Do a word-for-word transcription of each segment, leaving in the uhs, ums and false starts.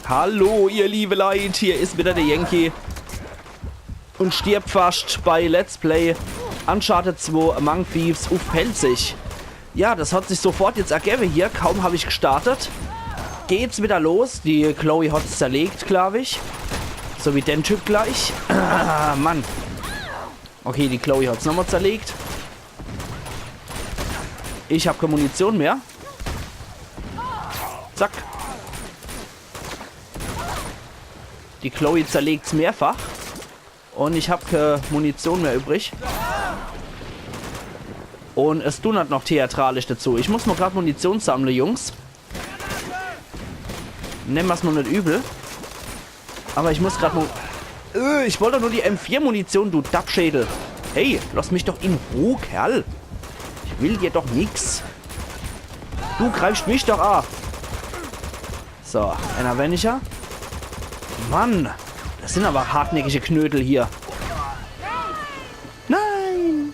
Hallo, ihr liebe Leit, hier is wieder der Yankee. Und stirb fast bei Let's Play Uncharted zwei Among Thieves uff Pälzisch. Ja, das hat sich sofort jetzt ergebe hier. Kaum hab ich gestartet, geht's wieder los. Die Chloe hat's zerlegt, glaub ich. So wie den Typ gleich. Ah, Mann. Okay, die Chloe hat's nochmal zerlegt. Ich hab keine Munition mehr. Zack. Die Chloe zerlegt's mehrfach. Und ich hab keine Munition mehr übrig. Und es donnert noch theatralisch dazu. Ich muss mal grad Munition sammle, Jungs. Nemm mer's mal net übel. Aber ich muss grad mal... Äh, ich wollt doch nur die M vier Munition, du Dappschädel. Hey, lass mich doch in Ruh, Kerl. Ich will dir doch nix. Du greifst mich doch a. So, einer weniger. Mann, das sind aber hartnäckige Knödel hier. Nein!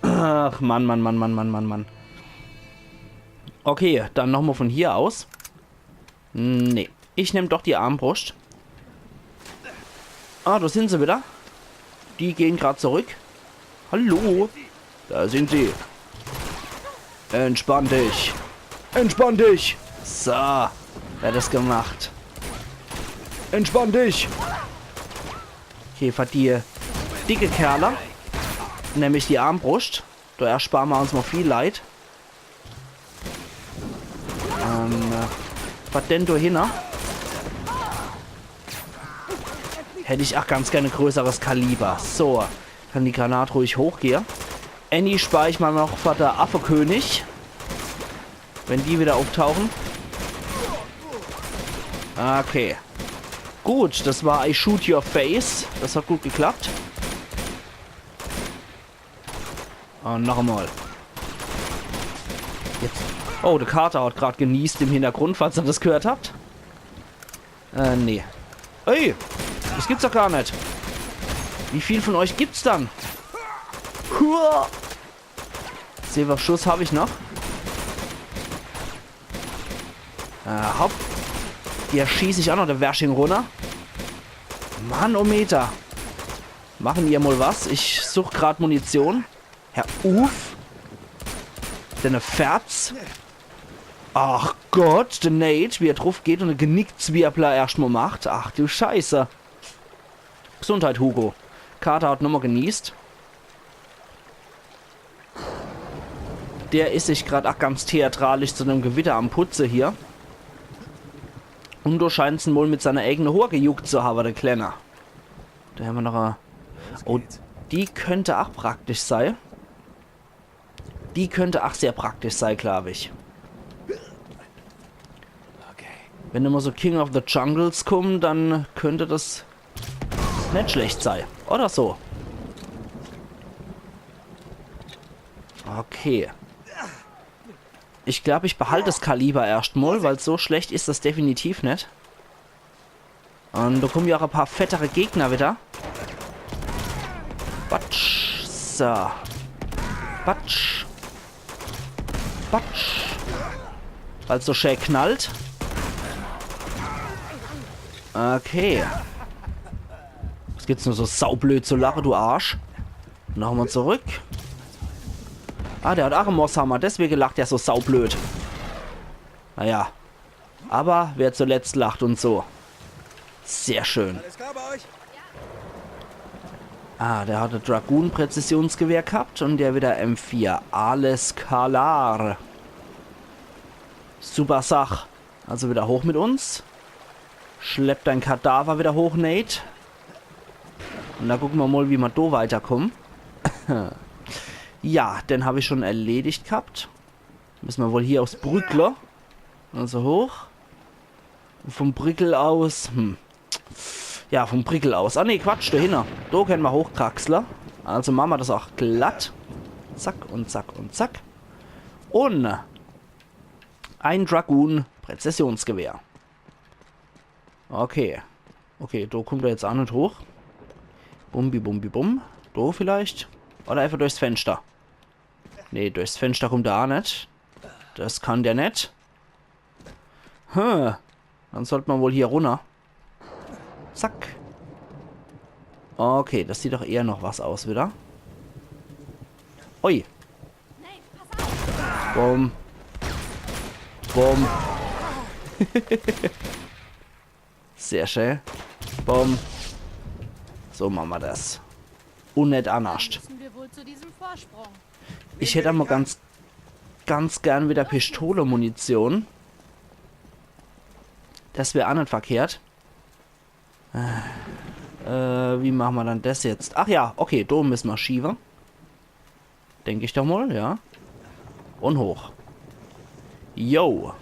Ach, Mann, Mann, Mann, Mann, Mann, Mann, Mann. Okay, dann nochmal von hier aus. Nee, ich nemm doch die Armbrust. Ah, da sind sie wieder. Die gehen grad zurück. Hallo. Da sind sie. Entspann dich. Entspann dich. So, wer hat das gemacht? Entspann dich. Okay, für die dicke Kerle nemm ich die Armbrust. Da ersparen wir uns mal viel Leid. Ähm, äh, was denn da hinne? Hätt ich ach ganz gerne größeres Kaliber. So, kann die Granat ruhig hochgehe. Annie spar ich mal noch für der Affekönig. Wenn die wieder auftauchen. Okay. Gut, das war I Shoot Your Face. Das hat gut geklappt. Und noch einmal. Jetzt. Oh, der Kater hat grad genießt im Hintergrund, falls ihr das gehört habt. Äh, nee. Ey, das gibt's doch gar net. Wie viel von euch gibt's dann? Hua! Silberschuss hab ich noch. Äh, hopp. Hier schieß ich auch noch de Wersching runter. Mann, oh Meter. Machen ihr mal was. Ich such grad Munition. Herr Uff. Denn e Ferz. Ach Gott, der Nate, wie er drauf geht und e Genickzwirbler erscht mal macht. Ach du Scheiße. Gesundheit, Hugo. Kater hat nochmal genießt. Der is sich grad ach ganz theatralisch zu nem Gewitter am Putze hier. Und du scheinst en wohl mit seiner eigene Hoor gejuckt zu haben, der Kleiner. Da haben wir noch e... Oh, die könnte ach praktisch sei. Die könnte ach sehr praktisch sei, glaub ich. Okay. Wenn immer so King of the Jungles kommen, dann könnte das net schlecht sei. Oder so. Okay. Ich glaub, ich behalt das Kaliber erscht mal, weil so schlecht is das definitiv net. Und da kommen ja auch e paar fettere Gegner wieder. Batsch. So. Batsch. Batsch. Weil's so schön knallt. Okay. Was gibt's nur so saublöd zu lache, du Arsch? Nochmal zurück. Ah, der hat ach en Mosshammer, deswegen lacht er so saublöd. Naja. Aber wer zuletzt lacht und so. Sehr schön. Alles klar bei euch? Ah, der hat e Dragoon-Präzisionsgewehr gehabt und der wieder M vier. Alles klar. Super Sach. Also wieder hoch mit uns. Schlepp dein Kadaver wieder hoch, Nate. Und da gucken wir mal, wie wir do weiterkommen. Ja, den hab ich schon erledigt gehabt. Müssen wir wohl hier aufs Brückle. Also hoch. Und vom Brickel aus, hm. Ja, vom Brickel aus. Ah, nee, Quatsch, dahinter. Da können wir hochkraxeln. Also machen wir das auch glatt. Zack und zack und zack. Und ein Dragoon-Präzisionsgewehr. Okay. Okay, da kommt er jetzt auch nicht hoch. Bumbi, bumbi, bum. Da vielleicht. Oder einfach durchs Fenster. Nee, durchs Fenster kommt er auch nicht. Das kann der nicht. Hm. Dann sollt ma wohl hier runner. Zack. Okay, das sieht doch eher noch was aus wieder. Ui. Bumm. Bumm. Sehr schön. Bumm. So machen wir das. Un net annerscht. Müssen wir wohl zu diesem Vorsprung. Ich hätt emol ganz, ganz gern wieder Pistole-Munition. Das wär aa net verkehrt. Äh, wie machen wir dann das jetzt? Ach ja, okay, do müssen wir schiewe. Denk ich doch mal, ja. Un hoch. Yo.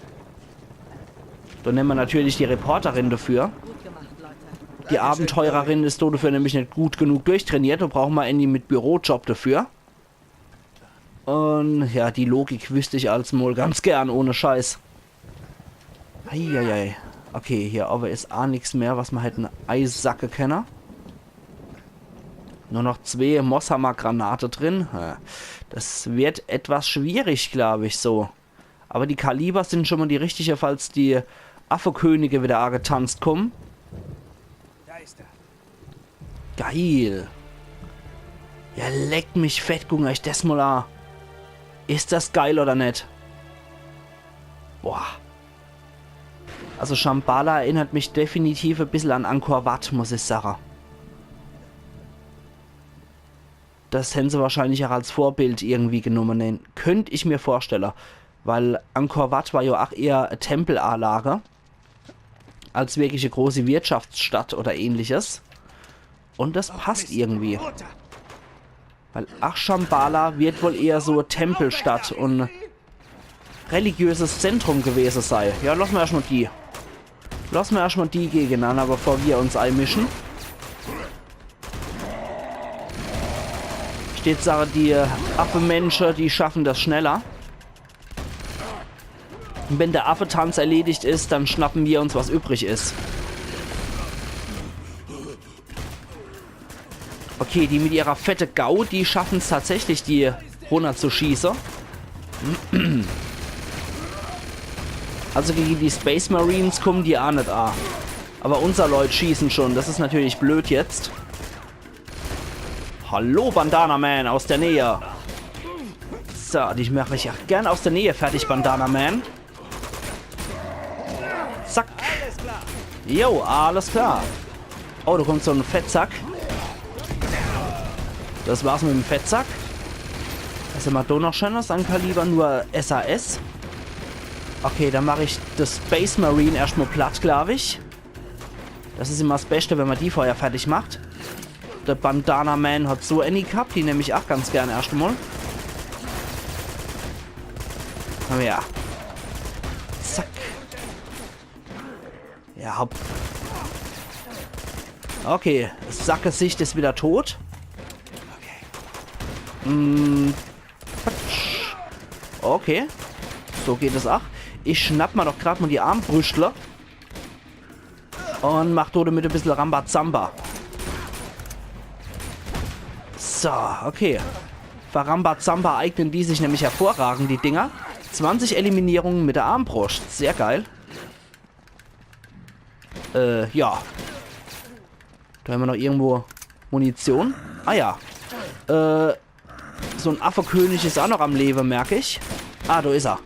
Dann nemme wir natürlich die Reporterin dafür. Gut gemacht, Leute. Die Abenteurerin is dafür nämlich net gut genug durchtrainiert. Do brauchen wir ääni mit Bürojob dafür. Un ja, die Logik wüsst ich als mol ganz gern, ohne Scheiß. Eieiei. Okay, hier owwe is aa nix mehr, was ma hätten eisacke kenne. Nur noch zwee Mosshammer-Granate drin. Ja, das wird etwas schwierig, glaub ich, so. Aber die Kaliber sind schon mal die richtige, falls die Affekönige wieder agetanzt kommen. Da ist er. Geil. Ja, leck mich fett, gucken euch das mal an. Is das geil oder net? Boah. Also Shambhala erinnert mich definitiv e bissel an Angkor Wat, muss ich sage. Das hän se wahrscheinlich auch als Vorbild irgendwie genommen, ne? Könnt ich mir vorstelle. Weil Angkor Wat war ja auch eher e Tempelanlage als wirklich e große Wirtschaftsstadt oder ähnliches. Und das passt irgendwie. Weil ach Shambhala wird wohl eher so e Tempelstadt und religiöses Zentrum gewesen sei. Ja, lass ma erstmal die. Lass ma erstmal die gegeneinander, bevor wir uns einmischen. Steht Sache, die Affemensche, die schaffen das schneller. Und wenn der Affetanz erledigt is, dann schnappen wir uns, was übrig is. Okay, die mit ihrer fette Gau, die schaffen's tatsächlich, die runnerzuschieße. Also gegen die Space Marines kommen die aa net an. Aber unser Leut schießen schon, das is natürlich blöd jetzt. Hallo, Bandana Man aus der Nähe. So, dich mach ich auch gern aus der Nähe fertig, Bandana Man. Zack. Jo, alles klar. Oh, do kommt so en Fettsack. Das war's mit dem Fettsack. Was hämmer do noch Schönes an Kaliber? Nur S A S. Okay, dann mach ich das Space Marine erstmal platt, glaub ich. Das is immer das Beste, wenn ma die vorher fertig macht. Der Bandana Man hat so ääni gehabt, die nemm ich auch ganz gern erscht mal. Komm her. Zack. Ja, hopp. Okay, Sackgesicht is wieder tot. Mm, patsch. Okay. So geht es auch. Ich schnapp ma doch grad mal die Armbrüstle. Und mach do damit e bissel Rambazamba. So, okay. Für Rambazamba eignen die sich nämlich hervorragend, die Dinger. Zwanzig Eliminierungen mit der Armbrust. Sehr geil. Äh, ja. Do hämmer noch irgendwo Munition. Ah ja. Äh, so en Affekönig is auch noch am Lewe, merk ich. Ah, do is er.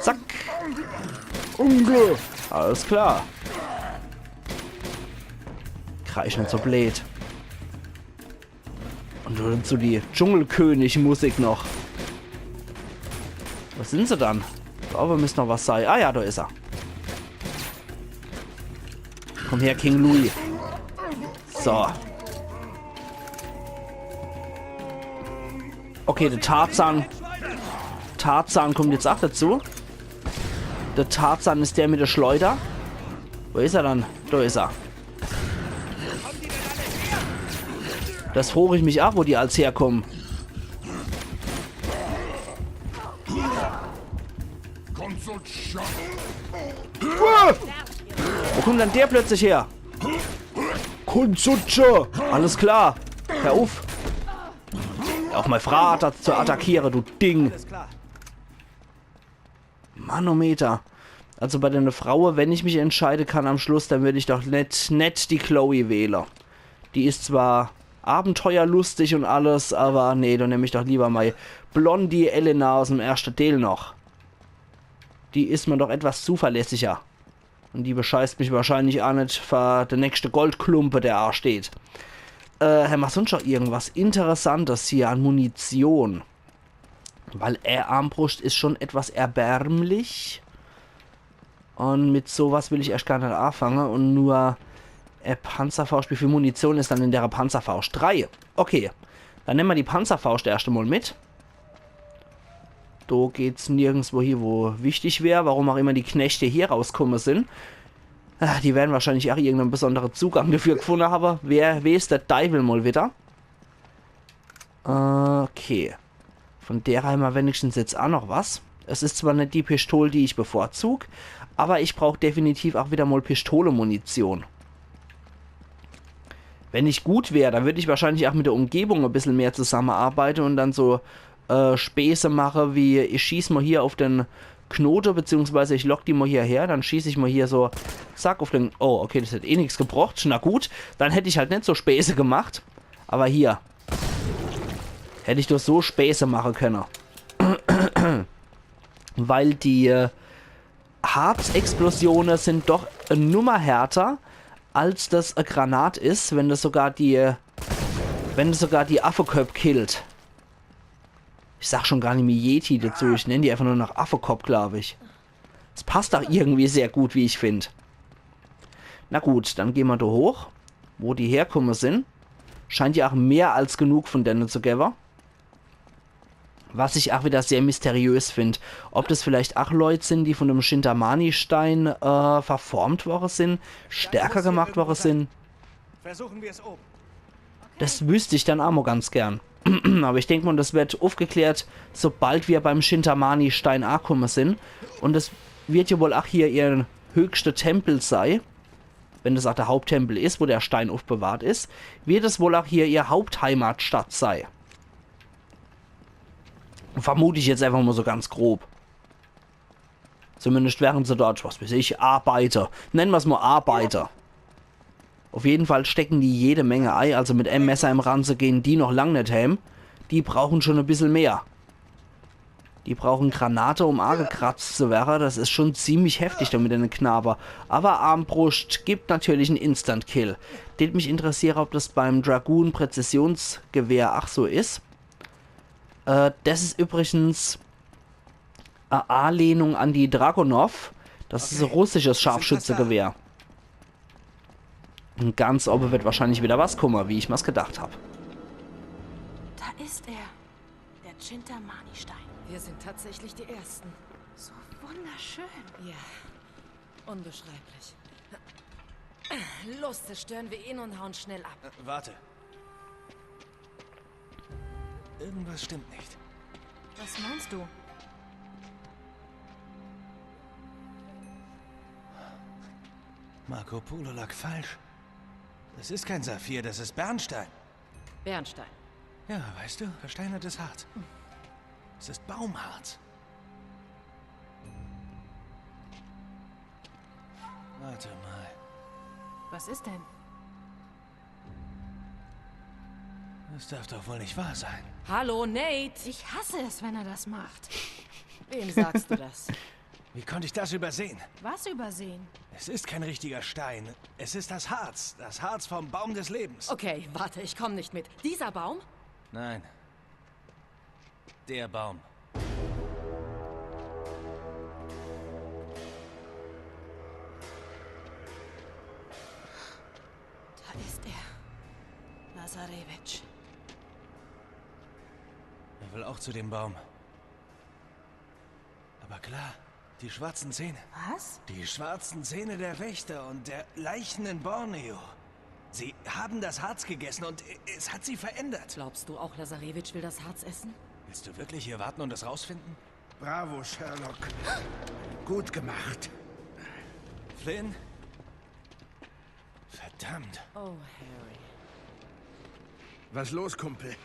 Zack. Unge. Alles klar. Kreisch net so bleed. Und dazu die Dschungelkönig-Musik noch. Wo sin se dann? Do owwe misst noch was sei. Ah ja, do is er. Komm her, King Louis. So. Okay, der Tarzan. Tarzan kommt jetzt auch dazu. Der Tarzan is der mit der Schleuder. Wo is er dann? Do is er. Das frooch ich mich auch, wo die als herkommen. Wo kommt dann der plötzlich her? Kunzutsche! Alles klar. Hör uff. Hör uff, mei Vater zu attackiere, du Ding. Manometer. Also bei dene Fraue, wenn ich mich entscheide kann am Schluss, dann würd ich doch net, net die Chloe wähle. Die is zwar abenteuerlustig und alles, aber nee, dann nemm ich doch lieber mei Blondie Elena aus'm erschte Deel noch. Die is mer doch etwas zuverlässiger. Und die bescheißt mich wahrscheinlich aa net für de nächste Goldklumpe, der aa steht. Äh, hämmer sonst noch irgendwas Interessantes hier an Munition? Weil, äh, Armbrust is schon etwas erbärmlich. Und mit sowas will ich erscht gar net aafange. Und nur, äh, Panzerfaust, wie viel Munition is dann in der Panzerfaust? Drei. Okay. Dann nemme mer die Panzerfaust erscht emol mit. Do geht's nirgendswo hie, wo wichtig wär, warum auch immer die Knechte hier rauskumme sin. Ah, die werden wahrscheinlich auch irgendeinen besonderen Zugang dafür gefunden haben. Wer weiß, der Deiwel mal wieder. Okay. Von der hämmer wenigstens jetzt auch noch was. Es is zwar net die Pistol, die ich bevorzug, aber ich brauch definitiv auch wieder mal Pistole-Munition. Wenn ich gut wär, dann würd ich wahrscheinlich auch mit der Umgebung e bissel mehr zusammenarbeiten und dann so, äh, Späße mache, wie ich schieß mal hier auf den Knote, beziehungsweise ich lock die mal hierher, dann schieß ich mal hier so, zack, auf den, oh, okay, das hätt eh nix gebracht, na gut, dann hätt ich halt net so Späße gemacht, aber hier hätt ich doch so Späße mache könne. Weil die, äh, Harzexplosione sin doch e Nummer härter, als das e Granat is, wenn das sogar die, wenn das sogar die Affeköpp killt. Ich sag schon gar nimmer Yeti dazu, ich nenn die einfach nur noch Affekopp, glaub ich. Es passt auch irgendwie sehr gut, wie ich find. Na gut, dann geh mer do hoch, wo die herkumme sin. Scheint ja auch mehr als genug von denne zu gewwe. Was ich auch wieder sehr mysteriös find. Ob das vielleicht auch Leut sin, die von dem Chintamani-Stein, äh, verformt worre sin, stärker gemacht worre sin. Versuchen wir es oben. Das wüsst ich dann auch mal ganz gern. Aber ich denk mal, das wird aufgeklärt, sobald wir beim Chintamani-Stein ankomme sin. Und es wird ja wohl auch hier ihr höchster Tempel sei. Wenn das auch der Haupttempel is, wo der Stein aufbewahrt is, wird es wohl auch hier ihr Hauptheimatstadt sei. Vermute ich jetzt einfach mal so ganz grob. Zumindest während se dort, was weiß ich, arbeite. Nenne mer's mal Arbeite. Auf jeden Fall stecken die jede Menge ei, also mit em Messer im Ranze gehen die noch lang net heim. Die brauchen schon e bissel mehr. Die brauchen Granate, um agekratzt zu werre. Das is schon ziemlich heftig do mit denne Knabe. Aber Armbrust gibt natürlich en Instant-Kill. Tät mich interessiere, ob das beim Dragoon Präzisionsgewehr ach so is. Äh, das is übrigens e Alehnung an die Dragunov. Das is e russisches Scharfschützegewehr. Und ganz obe wird wahrscheinlich wieder was kumme, wie ich mer's gedacht hab. Da ist er. Der Chintamani-Stein. Wir sind tatsächlich die Ersten. So wunderschön. Ja, unbeschreiblich. Los, zerstören wir ihn und hauen schnell ab. Äh, warte. Irgendwas stimmt nicht. Was meinst du? Marco Polo lag falsch. Das ist kein Saphir, das ist Bernstein. Bernstein. Ja, weißt du, versteinertes Harz. Es ist Baumharz. Warte mal. Was ist denn? Das darf doch wohl nicht wahr sein. Hallo, Nate. Ich hasse es, wenn er das macht. Wem sagst du das? Wie konnte ich das übersehen? Was übersehen? Es ist kein richtiger Stein. Es ist das Harz. Das Harz vom Baum des Lebens. Okay, warte, ich komm nicht mit. Dieser Baum? Nein. Der Baum. Da ist er. Lazarevich. Er will auch zu dem Baum. Aber klar, die schwarzen Zähne. Was? Die schwarzen Zähne der Wächter und der Leichen in Borneo. Sie haben das Harz gegessen und es hat sie verändert. Glaubst du auch, Lazarevich will das Harz essen? Willst du wirklich hier warten und es rausfinden? Bravo, Sherlock. Gut gemacht. Flynn? Verdammt. Oh, Harry. Was los, Kumpel?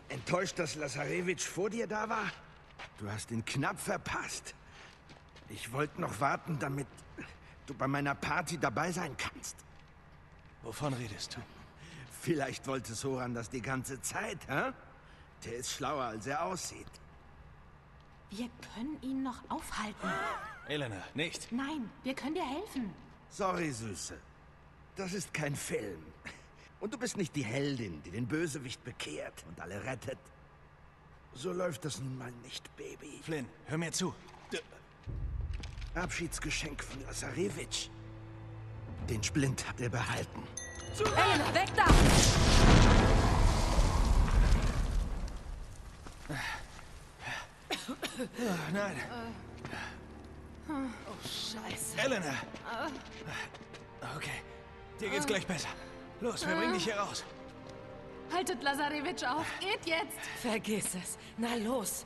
Enttäuscht, dass Lazarevich vor dir da war? Du hast ihn knapp verpasst. Ich wollte noch warten, damit du bei meiner Party dabei sein kannst. Wovon redest du? Vielleicht wollte Soran das die ganze Zeit, hä? Der ist schlauer, als er aussieht. Wir können ihn noch aufhalten. Elena, nicht. Nein, wir können dir helfen. Sorry, Süße. Das ist kein Film. Und du bist nicht die Heldin, die den Bösewicht bekehrt und alle rettet. So läuft das nun mal nicht, Baby. Flynn, hör mir zu. D- Abschiedsgeschenk von Lazarević. Den Splint hat er behalten. Elena, weg da! Nein. Scheiße. Elena! Okay. Dir geht's gleich besser. Los, wir bringen dich hier raus. Haltet Lazarević auf. Geht jetzt. Vergiss es. Na los.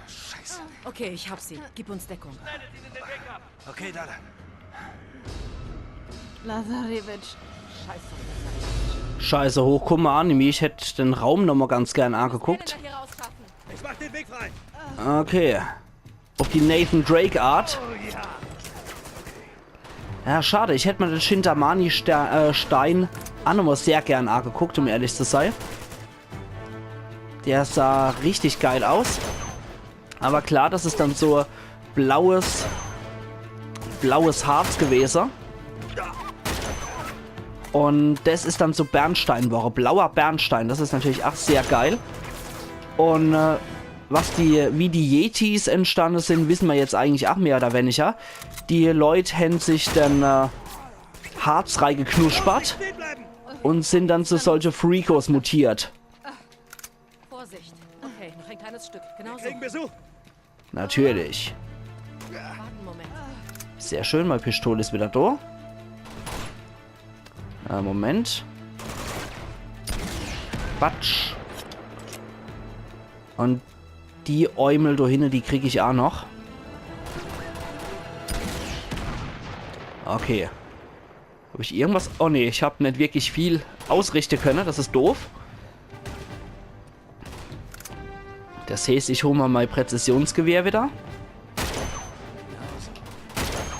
Scheiße. Okay, ich hab sie. Gib uns Deckung. Okay, da lang. Lazarević. Scheiße, hoch, guck mol an, ich hätt den Raum nochmol ganz gern angeguckt. Hier rausschaffen. Ich mach den Weg frei. Okay. Auf die Nathan Drake Art. Ja, schade, ich hätt mir den Chintamani Ster äh, Stein auch nochmol sehr gern angeguckt, um ehrlich zu sein. Der sah richtig geil aus. Aber klar, das is dann so blaues, blaues Harz gewese. Und das is dann so Bernstein worre. Blauer Bernstein, das is natürlich auch sehr geil. Und äh, was die, wie die Yetis entstanden sind, wissen wir jetzt eigentlich auch mehr oder weniger. Die Leute haben sich dann äh, Harz reingeknuspert und sind dann zu solche Freakos mutiert. Vorsicht. Okay, noch ein kleines Stück. Genau so. Kriegen Besuch. Natürlich. Warte einen Moment. Sehr schön, meine Pistole is wieder da. Äh, Moment. Batsch. Und die Eumel da hinne, die krieg ich auch noch. Okay. Hab ich irgendwas? Oh nee, ich hab net wirklich viel ausrichte könne. Das is doof. Das heißt, ich hol mal mein Präzisionsgewehr wieder.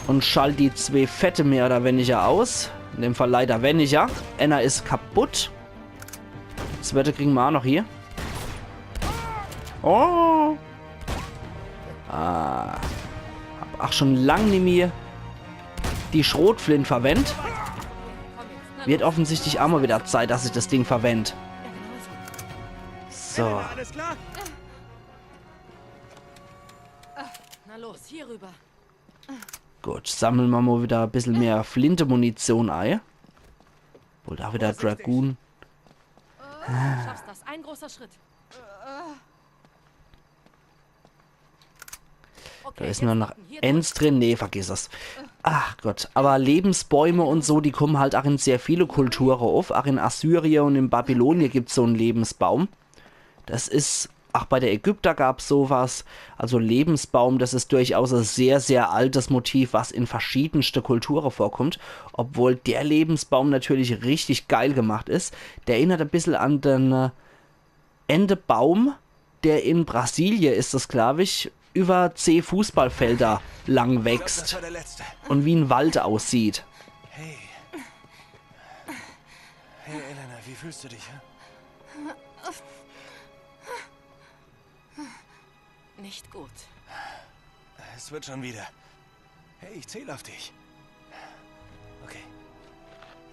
Und schalt die zwee Fette mehr oder weniger aus. In dem Fall leider weniger. Einer is kaputt. Zweite kriegen wir auch noch hier. Oh. Ah. Hab auch schon lang nimmi die Schrotflint verwendt. Wird offensichtlich auch mal wieder Zeit, dass ich das Ding verwend. So. Alles klar? Na los, hier rüber. Gut, sammeln wir mal wieder ein bisschen mehr Flinte-Munition ein. Wohl da wieder Dragoon. Du schaffst das. Ein großer Schritt. Da is nur noch eins drin. Nee, vergiss es. Ach Gott, aber Lebensbäume und so, die kommen halt auch in sehr viele Kulturen auf. Auch in Assyrien und in Babylonien gibt's so einen Lebensbaum. Das is, ach, bei der Ägypter gab's sowas. Also Lebensbaum, das is durchaus ein sehr, sehr altes Motiv, was in verschiedenste Kulturen vorkommt. Obwohl der Lebensbaum natürlich richtig geil gemacht is. Der erinnert ein bisschen an den äh, Endebaum, der in Brasilien is das, glaub ich, über zehn Fußballfelder lang Das wächst war der letzte. und wie ein Wald aussieht. Hey. Hey, Elena, wie fühlst du dich? Hä? Nicht gut. Es wird schon wieder. Hey, ich zähl auf dich. Okay.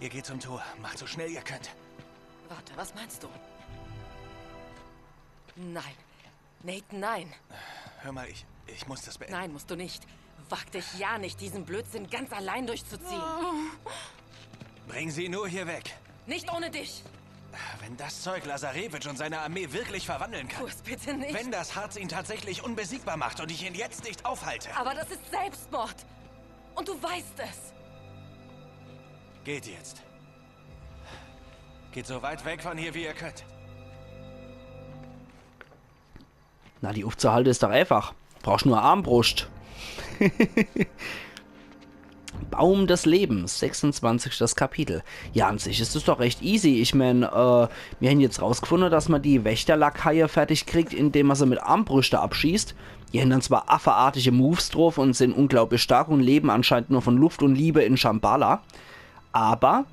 Ihr geht zum Tor. Macht so schnell ihr könnt. Warte, was meinst du? Nein. Nate, nein. Hör mal, ich, ich muss das beenden. Nein, musst du nicht. Wag dich ja nicht, diesen Blödsinn ganz allein durchzuziehen. Bring sie nur hier weg. Nicht ohne dich. Wenn das Zeug Lazarević und seine Armee wirklich verwandeln kann. Tu es bitte nicht. Wenn das Harz ihn tatsächlich unbesiegbar macht und ich ihn jetzt nicht aufhalte. Aber das ist Selbstmord. Und du weißt es. Geht jetzt. Geht so weit weg von hier, wie ihr könnt. Na, die aufzuhalte is doch einfach. Brauchst nur Armbrust. Baum des Lebens, sechsundzwanzigstes Kapitel. Ja, an sich is es doch recht easy. Ich mein, äh, mir hän jetzt rausgefunde, dass ma die Wächterlakaie fertig kriegt, indem ma se mit Armbrüschte abschießt. Die hän dann zwar affeartige Moves druff un sin unglaublich stark un leben anscheinend nur von Luft un Liebe in Shambhala. Aber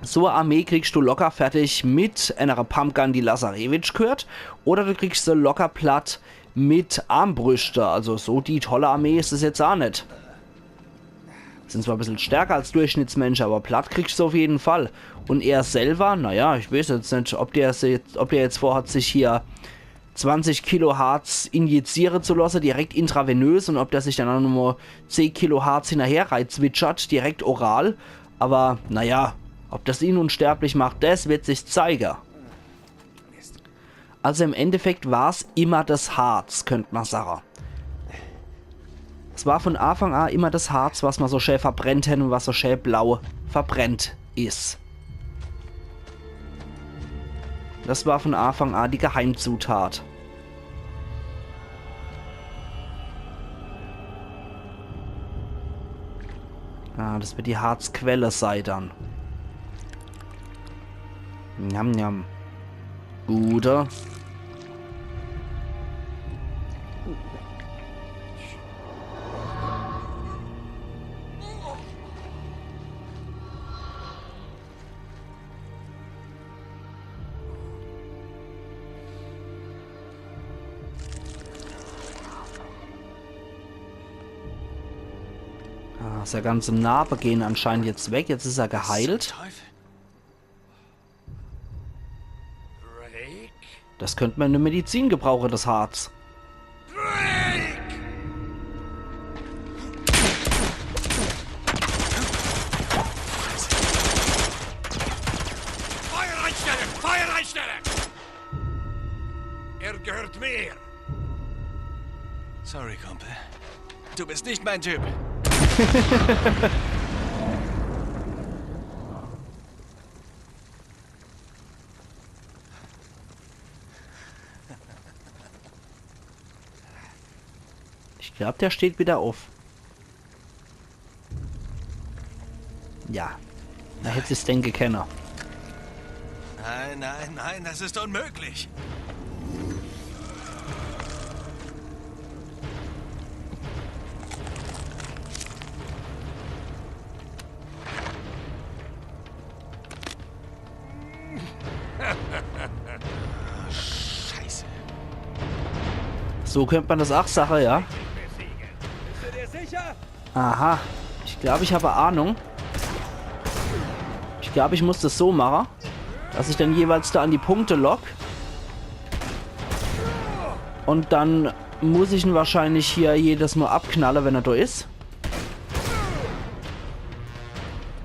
so e Armee kriegst du locker fertig mit enere Pumpgun, die Lazarević g'hört, oder du kriegst se locker platt mit Armbrüschte. Also so die tolle Armee is es jetzt a net. Sin zwar e bissel stärker als Durchschnittsmensche, aber platt kriegst du se auf jeden Fall. Un er selber, naja, ich weeß jetzt net, ob der, se jetzt, ob der jetzt vorhat, sich hier zwanzig Kilo Harz injiziere zu losse, direkt intravenös, un ob der sich dann auch nochmal zehn Kilo Harz hinnerher reizwitschert, direkt oral. Aber naja, ob das ihn unsterblich macht, das wird sich zeige. Also im Endeffekt war's immer das Harz, könnt ma sage. Es war von Anfang an immer das Harz, was ma so schä verbrennt hän un was so schä blau verbrennt is. Das war von Anfang an die Geheimzutat. Ah, das wird die Harzquelle sei dann. Njam, njam. Gute. Ah, sei ganze Narbe gehen anscheinend jetzt weg. Jetzt is er geheilt. Teufel. Drake? Das könnt ma in der Medizin gebrauche, das Harz. Drake! Feuer einstellen! Feuer einstellen! Er gehört mir! Sorry, Kumpel. Du bist nicht mein Typ. Ich glaub, der steht wieder auf. Ja, da hätt ich's denke kenne. Nein, nein, nein, das ist unmöglich. Scheiße. So könnt ma das ach sache, ja. Bist du dir sicher? Aha. Ich glaub, ich hab e Ahnung. Ich glaub, ich muss das so mache, dass ich dann jeweils da an die Punkte lock. Und dann muss ich ihn wahrscheinlich hier jedes Mal abknalle, wenn er da is.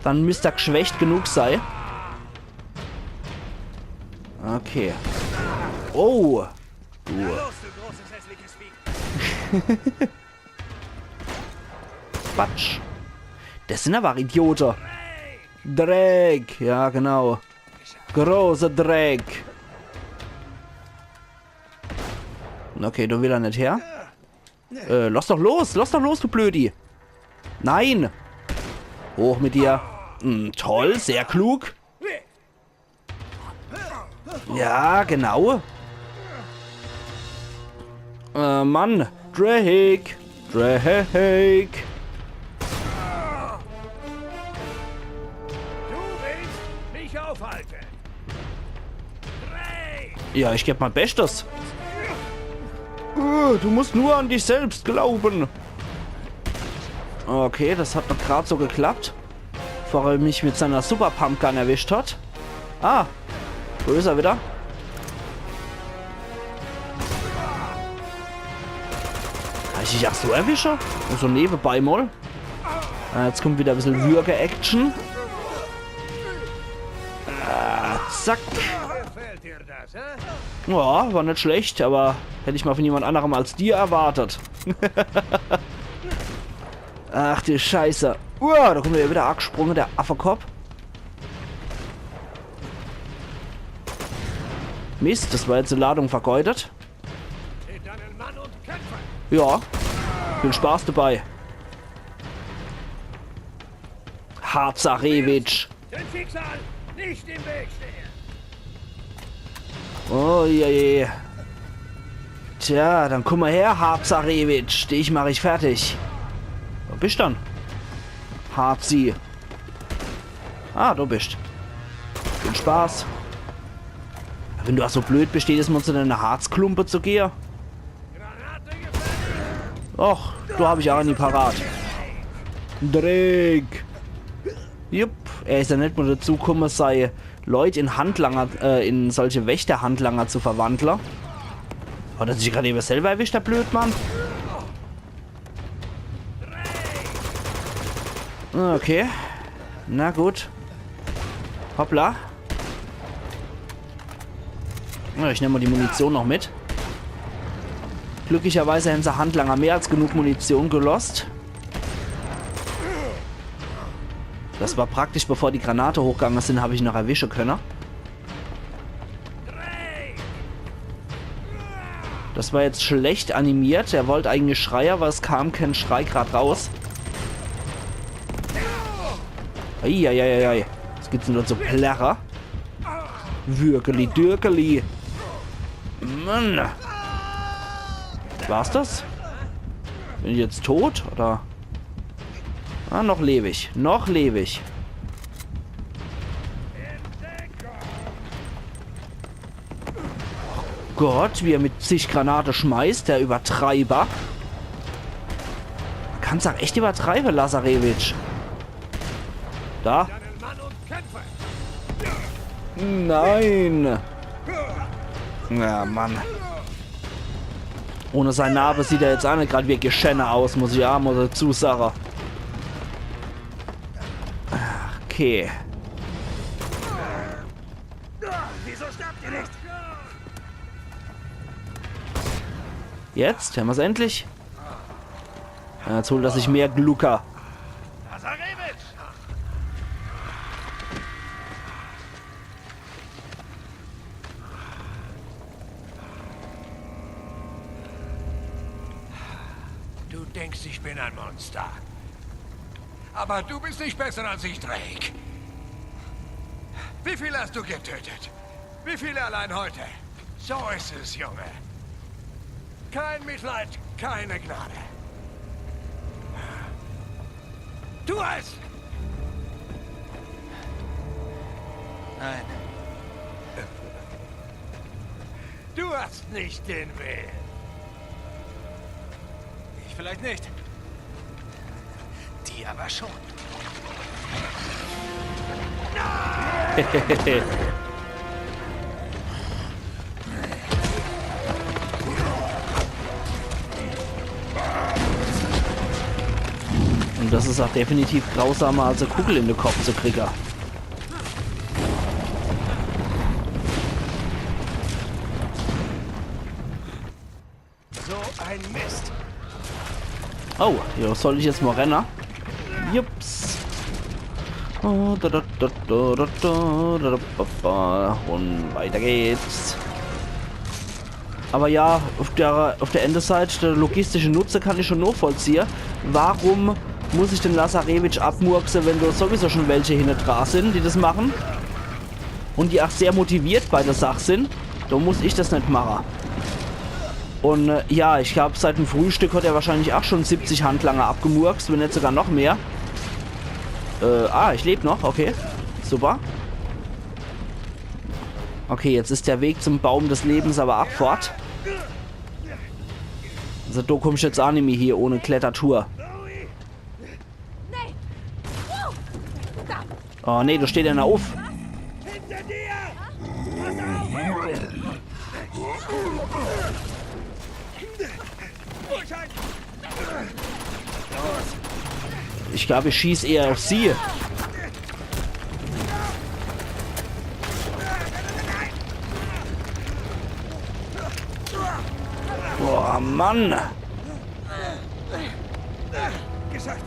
Dann müsst er gschwächt genug sei. Okay. Oh. Du. Quatsch. Das sin aber Idiote. Dreck. Ja, genau. Große Dreck. Okay, do will er net her. Äh, lass doch los, lass doch los, du Blödi. Nein. Hoch mit dir. Hm, toll, sehr klug. Ja, genau. Äh, Mann. Drake. Drake. Du willst mich aufhalten? Drake! Ja, ich geb mein Beschtes. Äh, du musst nur an dich selbst glauben. Okay, das hat noch grad so geklappt. Bevor er mich mit seiner Super Pumpgun erwischt hat. Ah, wo is er wieder? Kann ich dich ach so erwische? Un so nebenbei mal. Ah, jetzt kommt wieder e bissel Würge-Action. Ah, zack. Gefällt dir das, hä? Ja, war net schlecht, aber hätt ich mal von jemand anderem als dir erwartet. Ach du Scheiße. Uah, da kommt er wieder agsprunge, der Affekopp. Mist, das war jetzt e Ladung vergeudet. Seht deinen Mann und kämpfe! Ja. Viel Spaß dabei. Hazarewitsch. Dem Schicksal nicht im Weg stehen. Oh je, je. Tja, dann kumm mol her, Hazarewitsch. Dich mach ich fertig. Wo bist dann? Hazi. Ah, du bist. Viel Spaß. Wenn du ach so blöd bist, jedes Mol zu deiner Harzklumpe zu gehe. Och, do hab ich ach nie parat. Dreck. Jupp, er is jo net mol dazu kumme, sei Leut in Handlanger, äh, in solche Wächterhandlanger zu verwandle. Hat er sich grad ewe selwer erwischt, der Blödmann? Okay. Na gut. Hoppla. Na, ich nemm mol die Munition noch mit. Glücklicherweise hän se Handlanger mehr als genug Munition gelost. Das war praktisch, bevor die Granate hochgange sin, hab ich en noch erwische könne. Das war jetzt schlecht animiert. Er wollt eigentlich schreie, awwer es kam kän Schrei grad raus. Eieieiei. Was gibt's denn do zu plärre? Würgeli, dürgeli. Mann. War's das? Bin ich jetzt tot, oder? Ah, noch leb ich. Noch leb ich. Gott, wie er mit zig Granate schmeißt, der Übertreiber. Kann's ach echt übertreibe, Lazarewitsch. Da. Nein. Ja, Mann. Ohne sei Narbe sieht er jetzt ach net grad wie e Geschänner aus, muss ich ach mol dazu sage. Okay. Wieso sterbt ihr nicht? Jetzt hämmer's endlich. Ja, jetzt holt er sich mehr Glucker. Lazarewitsch! Du denkst, ich bin ein Monster. Aber du bist nicht besser als ich, Drake. Wie viele hast du getötet? Wie viele allein heute? So ist es, Junge. Kein Mitleid, keine Gnade. Tu es! Nein. Du hast nicht den Willen. Ich vielleicht nicht. Die aber schon. Und das is ach definitiv grausamer, als e Kugel in de Kopp zu kriege. So ein Mist. Oh, ja, soll ich jetzt mol renne? Jups. Oh, da, da, da, da, da, da, da, da, ba, ba. Und weiter geht's. Aber ja, auf der, auf der ene Seit, der logistische Nutze kann ich schon nochvollziehe. Warum muss ich den Lazarewitsch abmurkse, wenn do sowieso schon welche hinne dra sin, die das machen? Und die ach sehr motiviert bei der Sach sin, do muss ich das net mache. Und äh, ja, ich glaab, seit dem Frühstück hat er wahrscheinlich ach schon siebzig Handlanger abgemurkst, wenn net sogar noch mehr. Äh, ah, ich leb noch, okay. Super. Okay, jetzt is der Weg zum Baum des Lebens aber ach fort. Also do kommst jetzt ach nimmi hier ohne Klettertour. Nate! Wow! Verdammt! Oh nee, do steht einer uff. Hinter dir! Ich glaab, ich schieß eher auf sie. Boah, Mann. Geschafft!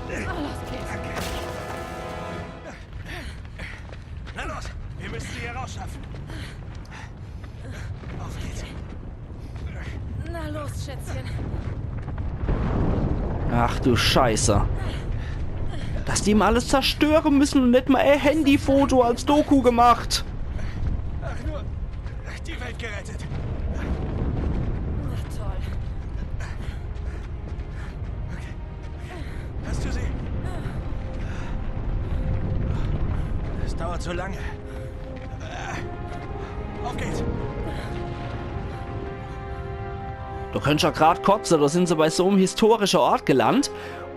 Na los, Kids. Na los, wir müssen sie hier rausschaffen. Auf geht's. Na los, Schätzchen. Ach du Scheiße. Da Dass die immer alles zerstören müssen und net mal e Handyfoto als Doku gemacht. Ach, nur die Welt gerettet. Na toll. Hast du sie? Es dauert zu lange. Auf geht's. Du könntest ja grad kotze, da sind se bei so em historische Ort gelandet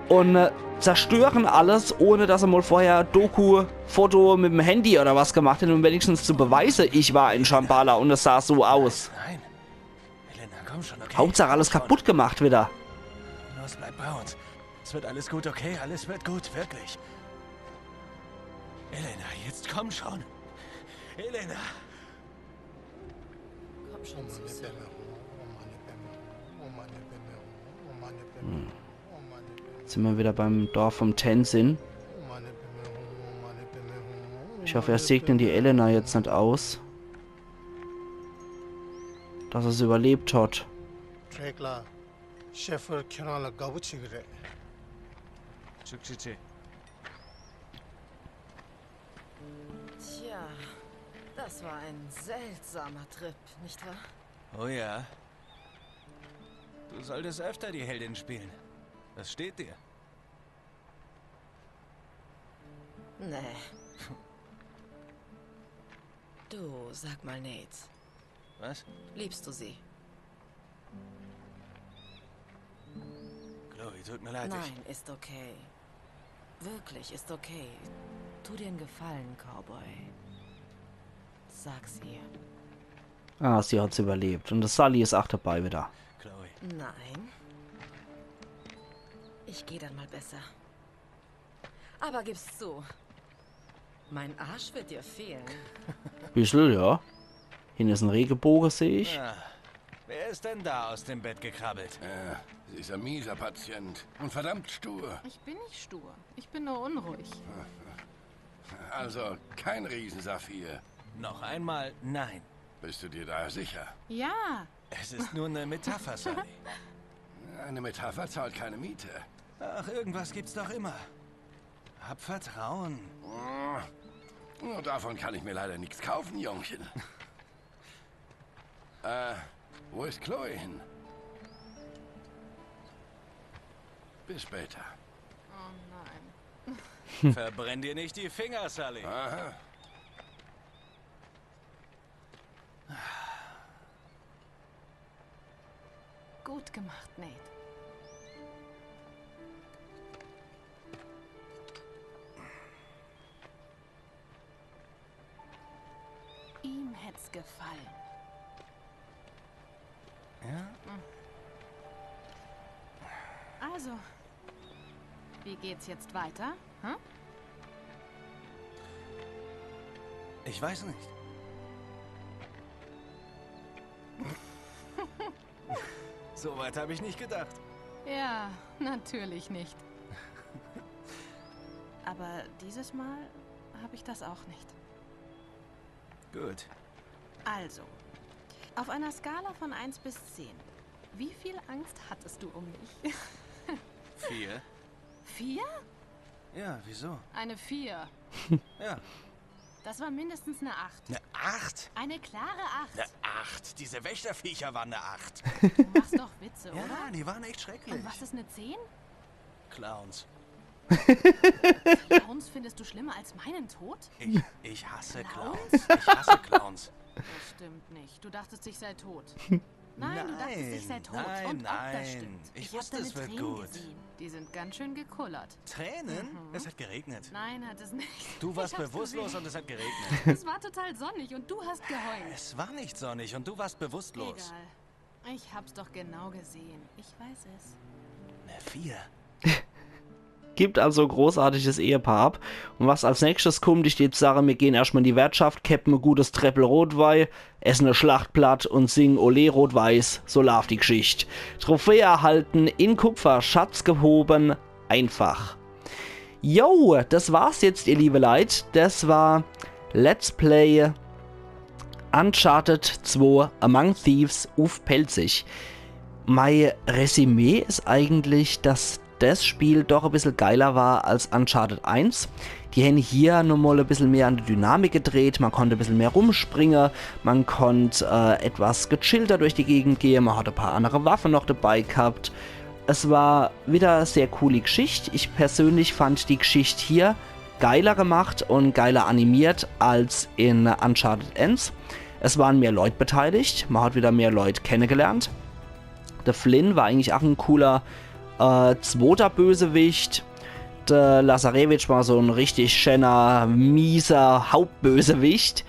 und äh, zerstören alles, ohne dass se mal vorher Doku, Foto mit em Handy oder was gemacht hätten, um wenigstens zu beweisen, ich war in Shambhala und es sah so aus. Nein. Elena, komm schon, okay? Hauptsache alles kaputt gemacht wieder. Los, bleib bei uns. Es wird alles gut, okay? Alles wird gut, wirklich. Elena, jetzt komm schon. Elena. Komm schon, Süße. Jetzt sind wir wieder beim Dorf vom Tenzin. Ich hoffe, er segnet die Elena jetzt net aus. Dass er's überlebt hat. Drake ལགས། Shefford ཁྱེད་རང་ལ་དགའ་པོ་བྱེད་ཀྱི་རེད། Chukchichi. Tja, das war ein seltsamer Trip, nicht wahr? Oh ja. Du solltest öfter die Heldin spielen. Das steht dir. Nee. Du, sag mal, Nate, Was? liebst du sie? Chloe, tut mir leid. Ich Nein, ist okay. Wirklich, ist okay. Tu dir einen Gefallen, Cowboy. Sag's ihr. Ah, sie hat's überlebt. Und das Sully ist auch dabei wieder. Chloe. Nein. Ich geh dann mal besser. Aber gib's zu. Mein Arsch wird dir fehlen. Bissel, ja. Hinne is en Regeboge, seh ich. Ah, wer ist denn da aus dem Bett gekrabbelt? Äh, dieser mieser Patient. Und verdammt stur. Ich bin nicht stur. Ich bin nur unruhig. Also, kein Riesensaphir. Noch einmal nein. Bist du dir da sicher? Ja, Es ist nur eine Metapher, Sully. Eine Metapher zahlt keine Miete. Ach, irgendwas gibt's doch immer. Hab Vertrauen. Nur davon kann ich mir leider nichts kaufen, Jungchen. Äh, wo ist Chloe hin? Bis später. Oh nein. Verbrenn dir nicht die Finger, Sully. Aha. Gut gemacht, Nate. Ihm hätt's gefallen. Ja? Also, wie geht's jetzt weiter? Hm? Ich weiß nicht. So weit habe ich nicht gedacht. Ja, natürlich nicht. Aber dieses Mal habe ich das auch nicht. Gut. Also, auf einer Skala von eins bis zehn, wie viel Angst hattest du um mich? Vier. Vier? Ja, wieso? Eine vier. Ja. Das war mindestens eine acht. Eine Acht? Eine klare acht. Eine Acht. Diese Wächterviecher waren eine Acht. Du machst doch Witze, Ja, oder? Die waren echt schrecklich. Und was ist eine zehn? Clowns. Clowns findest du schlimmer als meinen Tod? Ich, ich hasse Clowns. Ich hasse Clowns. Das stimmt nicht. Du dachtest, ich sei tot. Nein, du dachtest, ich sei tot. Nein, Und ob das nein. stimmt. Ich Ich hab wusste, deine es wird Tränen gut. Gesehen. Die sind ganz schön gekullert. Tränen? Es hat geregnet. Nein, hat es nicht. Du warst Ich hab's bewusstlos gesehen. Und es hat geregnet. Es war total sonnig und du hast geheult. Es war nicht sonnig und du warst bewusstlos. Egal. Ich hab's doch genau gesehen. Ich weiß es. Eine Vier. Gibt also e großartiges Ehepaar ab. Und was als nächstes kummt, ich deet sage, mir gehn erscht mal in die Wertschaft, keppe e gutes Treppel Rotwei, esse e Schlachtplatt und singe Ole Rot-Weiß, so laaft die Gschicht. Trophäe erhalten, in Kupfer, Schatz gehoben, einfach. Jo, das war's jetzt, ihr liebe Leit. Das war Let's Play Uncharted zwei Among Thieves uff Pälzisch. Mei Resümee is eigentlich, dass des Spiel doch e bissel geiler war als Uncharted eins. Die hän hier nochmol e bissel mehr an de Dynamik gedreht, man konnt e bissel mehr rumspringe, man konnt äh, etwas gechillter durch die Gegend gehe, man hat e paar annere Waffe noch dabei gehabt. Es war wieder e sehr cooli Geschicht. Ich persönlich fand die Geschicht hier geiler gemacht und geiler animiert als in Uncharted eins. Es waren mehr Leut beteiligt, man hat wieder mehr Leut kennegelernt. De Flynn war eigentlich ach e cooler äh, zwoter Bösewicht. De Lazarević war so e richtig schenner, mieser Hauptbösewicht.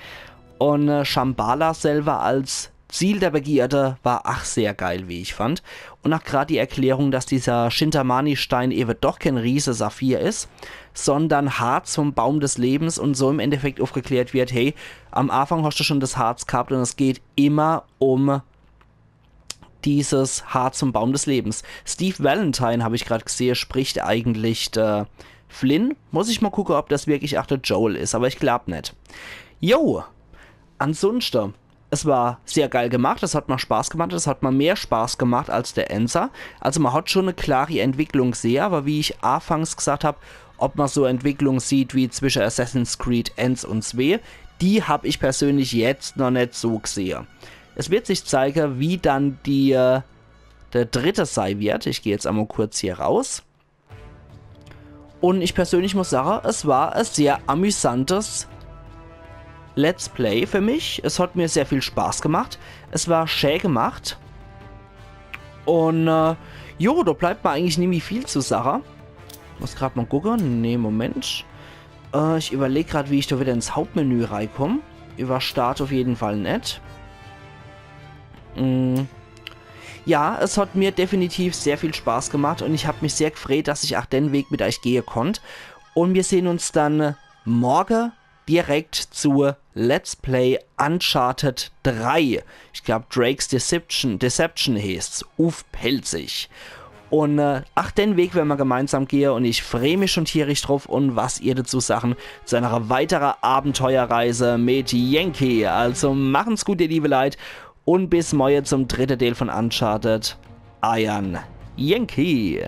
Und äh, Shambhala selber als Ziel der Begierde war ach sehr geil, wie ich fand. Und ach grad die Erklärung, dass dieser Chintamani-Stein ewe doch kein Riese-Saphir is, sondern Harz vom Baum des Lebens und so im Endeffekt aufgeklärt wird, hey, am Anfang hast du schon das Harz gehabt und es geht immer um dieses Harz vom Baum des Lebens. Steve Valentine, hab ich grad gesehe, spricht eigentlich de Flynn. Muss ich mal gucke, ob das wirklich ach de Joel is, aber ich glaub net. Jo, ansonsten, es war sehr geil gemacht, es hat mal Spaß gemacht, es hat mal mehr Spaß gemacht als der Einser. Also man hat schon e klare Entwicklung gesehe, aber wie ich anfangs gesagt hab, ob man so Entwicklung sieht wie zwischen Assassin's Creed eins und zwei, die hab ich persönlich jetzt noch net so gesehe. Es wird sich zeige, wie dann die äh, der dritte sei wird. Ich geh jetzt einmal kurz hier raus. Und ich persönlich muss sagen, es war ein sehr amüsantes Let's Play für mich. Es hat mir sehr viel Spaß gemacht. Es war schä gemacht. Und äh, jo, da bleibt mir eigentlich nimmi viel zu sagen. Muss grad mal gucken. Nee, Moment. Äh, ich überleg grad, wie ich da wieder ins Hauptmenü reikomm. Über Start auf jeden Fall net. Mm. Ja, es hat mir definitiv sehr viel Spaß gemacht und ich hab mich sehr gefreut, dass ich auch den Weg mit euch gehe konnt. Und wir sehen uns dann morgen direkt zu Let's Play Uncharted drei. Ich glaub, Drake's Deception, Deception heeßt's. Uff Pälzisch. Und äh, ach, den Weg werden wir gemeinsam gehe und ich freu mich schon tierisch drauf und was ihr dazu sagen zu einer weiteren Abenteuerreise mit Yankee. Also machen's gut, ihr liebe Leit, und bis morgen zum dritten Teil von Uncharted. Eiern Yankee.